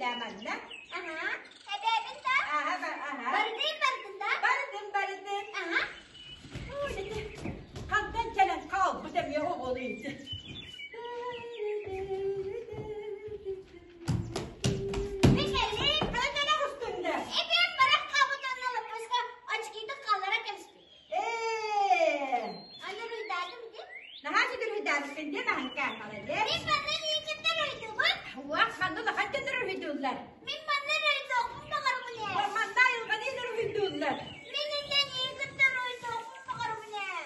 уруһуйдаа манна. Аһа. Эбээбин да? Аһа, аһа. Барытын барытын да? Барытын барытын. Аһа. Хантан кэлэн хаалбыт эмиэ оҕолу ити. Мин кэллим. Хантан оҕустуҥ да? Эбээм барах хаалбыт онно лаппыска очкиты хааллара кэбиспит. Ээ. Аны уруйдаатым дии. Наһаа сүдүрүйдаабыккын дии маһыҥка, молодец. Мин манна миигиттэн уруйдуубун. Уах, манна улахан дьоннор уруйдууллар. Мин манна уруйдуохпун баҕарабын ээ. Манна айылҕаны уруйдууллар. Мин иннэ миигиттэн уруйдуохпун баҕарабын ээ.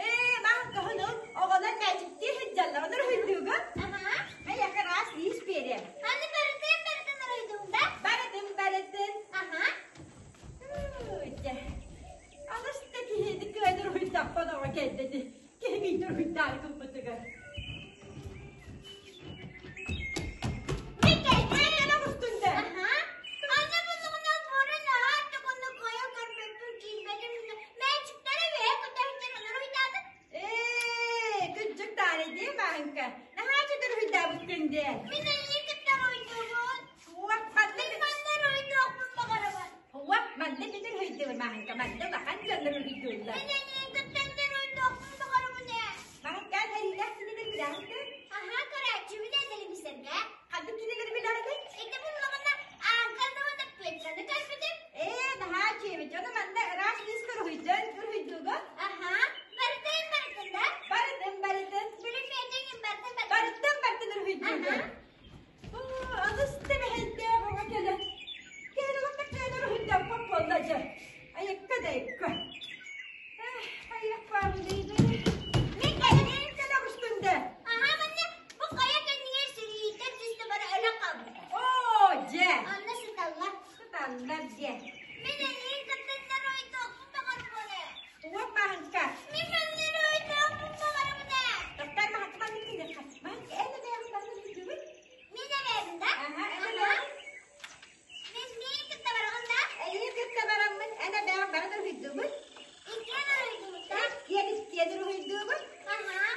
Ээ, маһыҥка хонул, оҕолор мээчиктии сылдьаллар, ону уруйдуугун? Аһа. Эйиэхэ ыраас лиис биэриэм. Аны барытын барытын уруйдуум да? Барытын барытын. Аһа. Дьэ, алыс да киһини кыайан уруйдаппат оҕо кэллэ дии. Киһи биирдэ уруйдаары гыммытыгар. Мин кэллим. Эн оҕустун да. Аһа. Аны булугунан мурун аһаат тугуну кыайа көрбөппүн киирбэтим. Мээчиктэрэ үөһэ көтөһүннэр уруйдаатым. Ээ, күнчүк даары дии Маһыҥка. Наһаа чөтөр уруйдаабыккын дии. Мин эйиги кытта уруйдуубун. Уох, манна Мин манна уруйдуохпун баҕарабын. Уох, манна бүтүн уруйдуубун Маһыҥка. Манна улахан дьоннор уруйдууллар. Мин эйиги кытта уруйдуохпун баҕарабын ээ. Маһыҥка эриилээх кинилэр билэҕин дуо? Аһаа, көрөөччүбүн ээ телевизорга. Ханнык кинилэри билэҕиний? Ити буллаҕына Ааҥканы уонна Петраны көрбүтүм. Ээ, наһаа үчүгэйбит. Дьону манна ыраас лиискэ уруһуйдуон уруһуйдуугун? Аһаа, барытын барытын да? Барытын барытын. Билимиэтин барытын барытын. Барытын барытын уруһуйдуугун. Аһаа. Алыс да мэһэйдээх оҕо кэлэн, кэлэн кэлэн уруһуйдаппат буолла дьэ. Айыкка да айыкка. Айыкпаабыный Мин кэллим. Кэлэ оҕустуҥ да. Аһаа, манна бу хайа кэннигэр сирииттэн түстэ бары өлөн хаалбыттар. Оо, дьэ. Онно сыталлар. Сыталлар дьэ. Мин эйиин кытыннар ойдуохпун баҕарабын ээ. Уот маһыҥка. Мин маннар ойдуохпун баҕарабын ээ. Тохтор маһыҥка маннык гыныахха. Маһыҥка эн эбээҕин барытын уруһуйдуубут? Мин эбээбин да? Аһа, эн Аһаа. эбээҕин. Мин миин кытта бараҕын да? Эйиин кытта бараммын, эн эбээҕин барытын уруһуйдуубут? Иккиэн уруһуйдуубут да? Иккиэн иккиэн уруһуйдуубут? Аһаа.